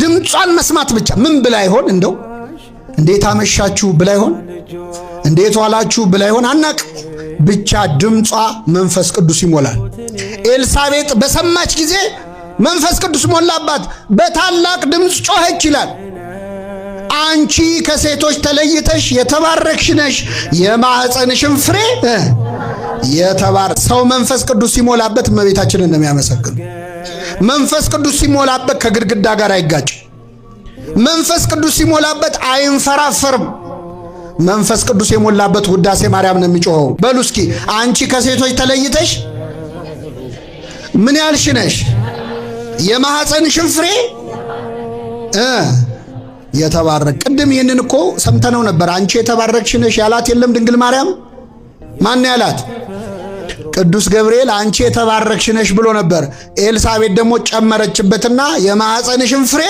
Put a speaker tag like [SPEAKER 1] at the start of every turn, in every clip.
[SPEAKER 1] ድምጿን መስማት ብቻ ምን ብላ ይሆን? እንደው እንዴት አመሻችሁ ብላ ይሆን? እንዴት ዋላችሁ ብላ ይሆን? አናቅ። ብቻ ድምጿ መንፈስ ቅዱስ ይሞላል። ኤልሳቤጥ በሰማች ጊዜ መንፈስ ቅዱስ ሞላባት፣ በታላቅ ድምፅ ጮኸች ይላል። አንቺ ከሴቶች ተለይተሽ የተባረክሽ ነሽ፣ የማኅፀንሽም ፍሬ የተባረ ሰው መንፈስ ቅዱስ ሲሞላበት እመቤታችንን ነው የሚያመሰግኑ። መንፈስ ቅዱስ ሲሞላበት ከግድግዳ ጋር አይጋጭ። መንፈስ ቅዱስ ሲሞላበት አይንፈራፈርም። መንፈስ ቅዱስ የሞላበት ውዳሴ ማርያም ነው የሚጮኸው። በሉ እስኪ አንቺ ከሴቶች ተለይተሽ ምን ያልሽ ነሽ? የማኅፀንሽን ፍሬ የተባረክ። ቅድም ይህንን እኮ ሰምተነው ነበር። አንቺ የተባረክሽ ነሽ ያላት የለም ድንግል ማርያም? ማን ያላት? ቅዱስ ገብርኤል አንቺ የተባረክሽ ነሽ ብሎ ነበር። ኤልሳቤጥ ደግሞ ጨመረችበትና የማኅፀንሽን ፍሬ።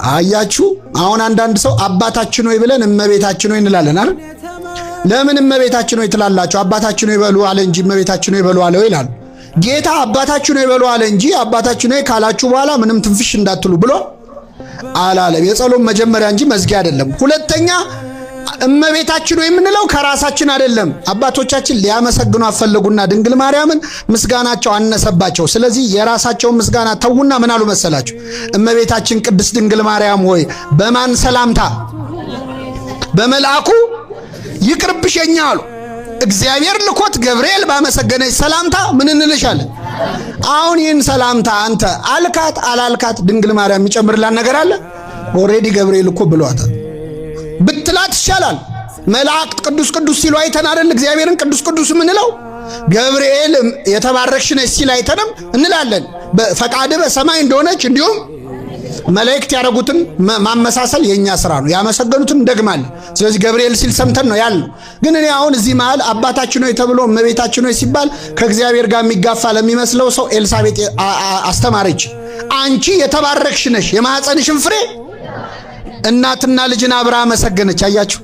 [SPEAKER 1] አያችሁ። አሁን አንዳንድ ሰው አባታችን ሆይ ብለን እመቤታችን ሆይ እንላለን አይደል? ለምን እመቤታችን ሆይ ትላላችሁ? አባታችን ሆይ በሉ አለ እንጂ እመቤታችን ሆይ በሉ አለ ይላሉ። ጌታ አባታችን ሆይ በሉ አለ እንጂ አባታችን ሆይ ካላችሁ በኋላ ምንም ትንፍሽ እንዳትሉ ብሎ አላለም። የጸሎት መጀመሪያ እንጂ መዝጊያ አይደለም። ሁለተኛ እመቤታችን ሆይ የምንለው ከራሳችን አይደለም። አባቶቻችን ሊያመሰግኑ አፈለጉና ድንግል ማርያምን ምስጋናቸው አነሰባቸው። ስለዚህ የራሳቸውን ምስጋና ተዉና ምን አሉ መሰላችሁ? እመቤታችን ቅድስት ድንግል ማርያም ሆይ በማን ሰላምታ? በመልአኩ ይቅርብሽ የኛ አሉ። እግዚአብሔር ልኮት ገብርኤል ባመሰገነች ሰላምታ ምን እንልሻለን? አሁን ይህን ሰላምታ አንተ አልካት አላልካት ድንግል ማርያም የሚጨምርላት ነገር አለ? Already ገብርኤል እኮ ብሏታል። ብትላት ይሻላል። መላእክት ቅዱስ ቅዱስ ሲሉ አይተን አይደል? እግዚአብሔርን ቅዱስ ቅዱስ የምንለው ገብርኤል የተባረክሽ ነሽ ሲል አይተንም እንላለን። ፈቃድ በሰማይ እንደሆነች እንዲሁም መላእክት ያደረጉትን ማመሳሰል የኛ ስራ ነው። ያመሰገኑትን እንደግማለን። ስለዚህ ገብርኤል ሲል ሰምተን ነው ያልነው። ግን እኔ አሁን እዚህ መሃል አባታችን ሆይ ተብሎ እመቤታችን ሆይ ሲባል ከእግዚአብሔር ጋር የሚጋፋ ለሚመስለው ሰው ኤልሳቤጥ አስተማረች። አንቺ የተባረክሽ ነሽ የማኅፀንሽን ፍሬ። እናትና ልጅን አብራ አመሰገነች። አያችሁ?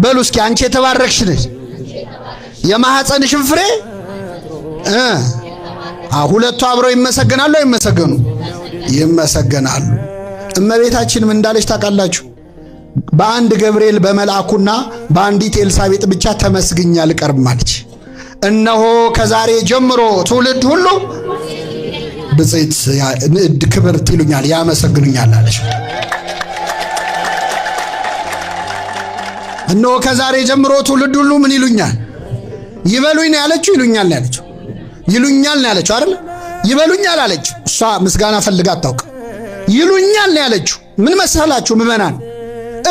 [SPEAKER 1] በሉ እስኪ አንቺ የተባረክሽ ነሽ የማኅፀንሽን ፍሬ። ሁለቱ አብረው ይመሰገናሉ አይመሰገኑ? ይመሰገናሉ። እመቤታችን ምን እንዳለች ታውቃላችሁ? በአንድ ገብርኤል በመልአኩና በአንዲት ኤልሳቤጥ ብቻ ተመስግኛ አልቀርም አለች። እነሆ ከዛሬ ጀምሮ ትውልድ ሁሉ ብፅዕት ንዕድ ክብርት ይሉኛል፣ ያመሰግኑኛል አለች። እነሆ ከዛሬ ጀምሮ ትውልድ ሁሉ ምን ይሉኛል? ይበሉኝ ነው ያለችው። ይሉኛል ነው ያለችው። ይሉኛል ነው ያለችው አይደል? ይበሉኛል አለችው። እሷ ምስጋና ፈልጋ አታውቅም። ይሉኛል ነው ያለችው። ምን መሰላችሁ ምዕመናን፣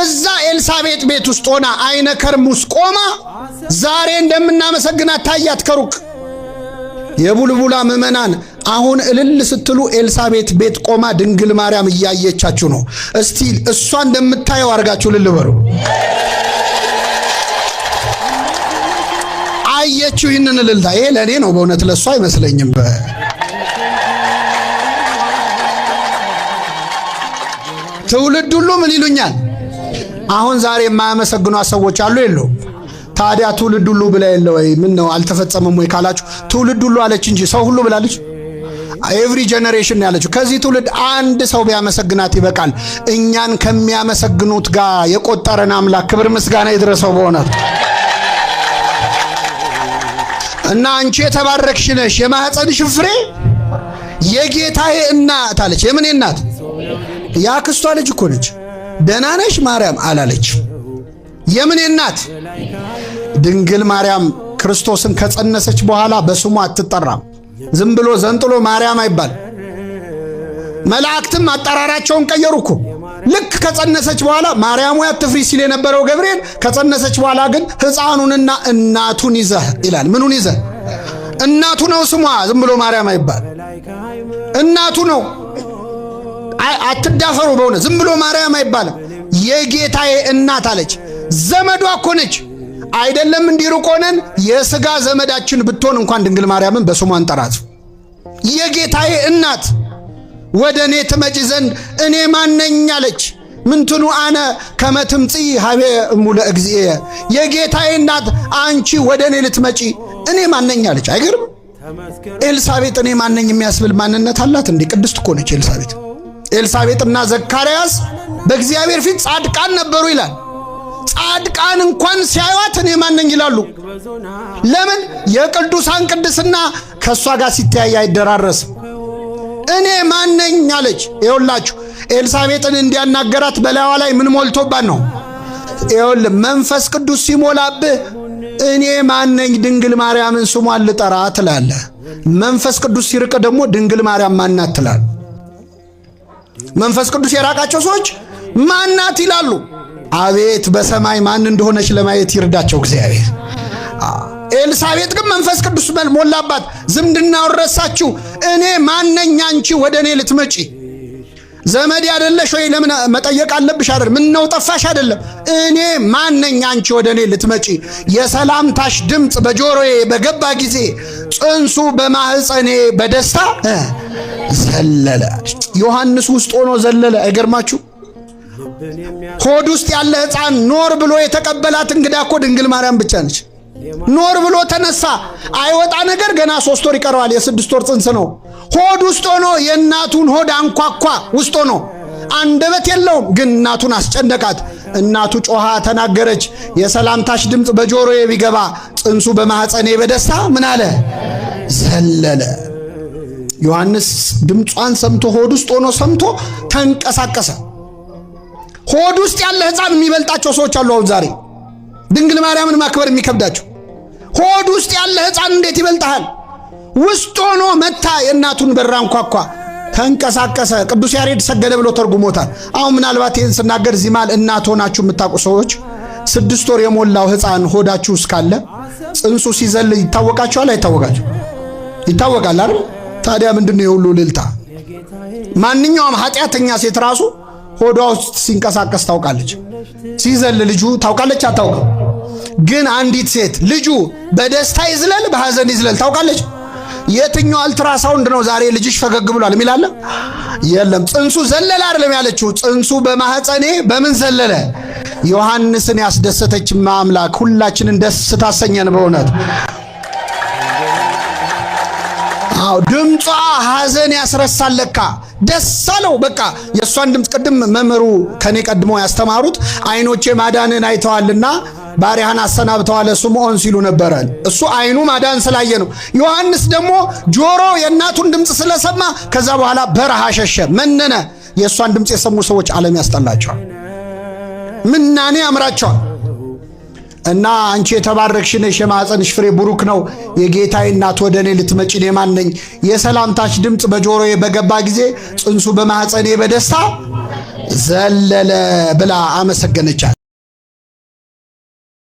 [SPEAKER 1] እዛ ኤልሳቤጥ ቤት ውስጥ ሆና አይነ ከርም ውስጥ ቆማ ዛሬ እንደምናመሰግናት ታያት ከሩቅ። የቡልቡላ ምዕመናን አሁን እልል ስትሉ ኤልሳቤጥ ቤት ቆማ ድንግል ማርያም እያየቻችሁ ነው። እስቲ እሷ እንደምታየው አድርጋችሁ እልል በሉ። አየችው ይህንን እልልታ። ይሄ ለእኔ ነው በእውነት ለእሷ አይመስለኝም። ትውልድ ሁሉ ምን ይሉኛል? አሁን ዛሬ የማያመሰግኗት ሰዎች አሉ የሉም? ታዲያ ትውልድ ሁሉ ብላ የለ ወይ? ምን ነው አልተፈጸመም ወይ ካላችሁ ትውልድ ሁሉ አለች እንጂ ሰው ሁሉ ብላለች። Every generation ያለችው። ከዚህ ትውልድ አንድ ሰው ቢያመሰግናት ይበቃል። እኛን ከሚያመሰግኑት ጋር የቆጠረን አምላክ ክብር ምስጋና ይድረሰው በእውነት። እና አንቺ የተባረክሽ ነሽ የማኅፀንሽ ፍሬ የጌታዬ እናት አለች። የምን እናት? የአክስቷ ልጅ እኮ ነች። ደህና ነሽ ማርያም አላለች። የምን እናት? ድንግል ማርያም ክርስቶስን ከጸነሰች በኋላ በስሟ አትጠራም። ዝም ብሎ ዘንጥሎ ማርያም አይባል። መላእክትም አጠራራቸውን ቀየሩ እኮ። ልክ ከጸነሰች በኋላ ማርያም ሆይ አትፍሪ ሲል የነበረው ገብርኤል ከጸነሰች በኋላ ግን ሕፃኑንና እናቱን ይዘህ ይላል። ምኑን ይዘህ? እናቱ ነው ስሟ። ዝም ብሎ ማርያም አይባል። እናቱ ነው። አትዳፈሩ። በእውነት ዝም ብሎ ማርያም አይባልም። የጌታዬ እናት አለች። ዘመዷ እኮ ነች። አይደለም እንዲሩቅ ሆነን የሥጋ ዘመዳችን ብትሆን እንኳን ድንግል ማርያምን በስሟ እንጠራት። የጌታዬ እናት ወደ እኔ ትመጪ ዘንድ እኔ ማነኝ አለች። ምንትኑ አነ ከመ ትምጽኢ ሀቤ እሙ ለእግዚእየ፣ የጌታዬ እናት አንቺ ወደ እኔ ልትመጪ እኔ ማነኝ አለች። አይገርም? ኤልሳቤጥ እኔ ማነኝ የሚያስብል ማንነት አላት እንዴ? ቅድስት እኮ ነች ኤልሳቤጥ። ኤልሳቤጥና ዘካርያስ በእግዚአብሔር ፊት ጻድቃን ነበሩ ይላል። ጻድቃን እንኳን ሲያዩት እኔ ማነኝ ይላሉ። ለምን? የቅዱሳን ቅድስና ከእሷ ጋር ሲተያይ አይደራረስም። እኔ ማነኝ አለች። ይኸውላችሁ ኤልሳቤጥን እንዲያናገራት በላይዋ ላይ ምን ሞልቶባት ነው? ይኸውልህ መንፈስ ቅዱስ ሲሞላብህ እኔ ማነኝ ድንግል ማርያምን ስሟን ልጠራ ትላለህ። መንፈስ ቅዱስ ሲርቅ ደግሞ ድንግል ማርያም ማናት ትላለህ። መንፈስ ቅዱስ የራቃቸው ሰዎች ማናት ይላሉ። አቤት በሰማይ ማን እንደሆነች ለማየት ይርዳቸው እግዚአብሔር። ኤልሳቤጥ ግን መንፈስ ቅዱስ ሞላባት፣ ዝምድናውን ረሳችሁ። እኔ ማነኝ አንቺ ወደ እኔ ልትመጪ? ዘመድ አይደለሽ ወይ? ለምን መጠየቅ አለብሽ? አይደል? ምን ነው ጠፋሽ? አይደለም። እኔ ማነኝ አንቺ ወደ እኔ ልትመጪ? የሰላምታሽ ድምፅ በጆሮዬ በገባ ጊዜ ጽንሱ በማህፀኔ በደስታ ዘለለ። ዮሐንስ ውስጥ ሆኖ ዘለለ። አይገርማችሁ? ሆድ ውስጥ ያለ ሕፃን ኖር ብሎ የተቀበላት እንግዳ እኮ ድንግል ማርያም ብቻ ነች። ኖር ብሎ ተነሳ። አይወጣ ነገር ገና 3 ወር ይቀረዋል። የ6 ወር ጽንስ ነው። ሆድ ውስጥ ሆኖ የእናቱን ሆድ አንኳኳ። ውስጥ ሆኖ አንደበት የለውም፣ ግን እናቱን አስጨነቃት። እናቱ ጮኻ ተናገረች። የሰላምታሽ ድምፅ በጆሮዬ ቢገባ ጽንሱ በማኅፀኔ በደስታ ምን አለ? ዘለለ። ዮሐንስ ድምጿን ሰምቶ ሆድ ውስጥ ሆኖ ሰምቶ ተንቀሳቀሰ። ሆድ ውስጥ ያለ ሕፃን የሚበልጣቸው ሰዎች አሉ። አሁን ዛሬ ድንግል ማርያምን ማክበር የሚከብዳቸው ሆድ ውስጥ ያለ ሕፃን እንዴት ይበልጥሃል? ውስጥ ሆኖ መታ የእናቱን በር አንኳኳ፣ ተንቀሳቀሰ። ቅዱስ ያሬድ ሰገደ ብሎ ተርጉሞታል። አሁን ምናልባት ይህን ስናገር እዚህ መሃል እናት ሆናችሁ የምታውቁ ሰዎች 6 ወር የሞላው ሕፃን ሆዳችሁ ውስጥ ካለ ጽንሱ ሲዘል ይታወቃችኋል? አይታወቃችሁ? ይታወቃል አይደል? ታዲያ ምንድነው የሁሉ እልልታ? ማንኛውም ኃጢአተኛ ሴት ራሱ ሆዷ ውስጥ ሲንቀሳቀስ ታውቃለች። ሲዘል ልጁ ታውቃለች? አታውቅም? ግን አንዲት ሴት ልጁ በደስታ ይዝለል በሐዘን ይዝለል ታውቃለች? የትኛው አልትራሳውንድ ነው ዛሬ ልጅሽ ፈገግ ብሏል የሚል አለ? የለም። ጽንሱ ዘለለ አይደለም ያለችው፣ ጽንሱ በማህፀኔ በምን ዘለለ? ዮሐንስን ያስደሰተች አምላክ ሁላችንን ደስ ታሰኘን በእውነት። አዎ ድምጿ ሐዘን ያስረሳል። ለካ ደስ አለው። በቃ የእሷን ድምፅ ቅድም መምህሩ ከኔ ቀድሞ ያስተማሩት አይኖቼ ማዳንን አይተዋልና ባሪያህን አሰናብተዋል ስምዖን ሲሉ ነበረ። እሱ አይኑ ማዳን ስላየ ነው። ዮሐንስ ደግሞ ጆሮ የእናቱን ድምፅ ስለሰማ ከዛ በኋላ በረሃ ሸሸ፣ መነነ። የእሷን ድምፅ የሰሙ ሰዎች ዓለም ያስጠላቸዋል፣ ምናኔ ያምራቸዋል። እና አንቺ የተባረክሽ ነሽ፣ የማኅፀንሽ ፍሬ ቡሩክ ነው። የጌታዬ እናት ወደ እኔ ልትመጪ እኔ ማን ነኝ? የሰላምታሽ ድምፅ በጆሮዬ በገባ ጊዜ ጽንሱ በማኅፀኔ በደስታ ዘለለ ብላ አመሰገነቻት።